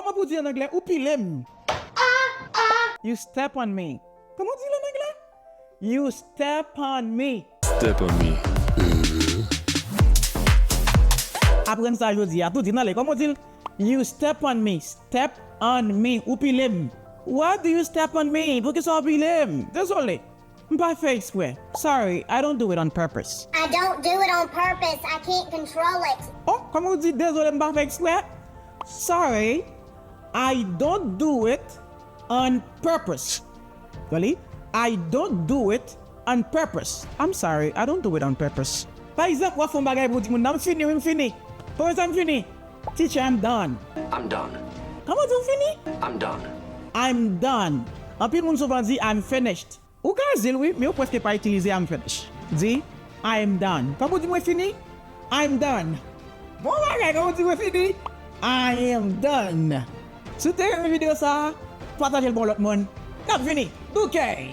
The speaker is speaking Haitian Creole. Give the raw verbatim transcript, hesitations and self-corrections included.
Kòman pou di an anglè, ou pile m? You step on me. Kòman w di l an anglè? You step on me. Step on me. Aprann sa jodi a. Tou di nan le. Kòman w di l? You step on me. Step on me. Ou pile m. Why do you step on me? Poukisa w pile m? Dezole. M pa fè eksprè. Sorry, I don't do it on purpose. I don't do it on purpose. I can't control it. Oh, kòman w di dezole, m pa fè eksprè? Sorry, I don't do it on purpose. Gade, I don't do it on purpose. I'm sorry, I don't do it on purpose. Pa egzanp, w ap fè yon bagay pou yon timoun nan, m fini, wi, m fini. Pwofesè, m fini. Teacher, I'm done. I'm done. Kòman w di w fini? I'm done. I'm done. Anpil moun souvan di I'm finished. Ou ka di l wi, men ou prèske pa itilize I'm finished. Di, I am done. Kòman w di mwen fini? I'm done. Bon bagay, kòman w di mwen fini? I am done. Si w te renmen videyo sa a, pataje l ba yon lòt moun. N ap vini. Bouke!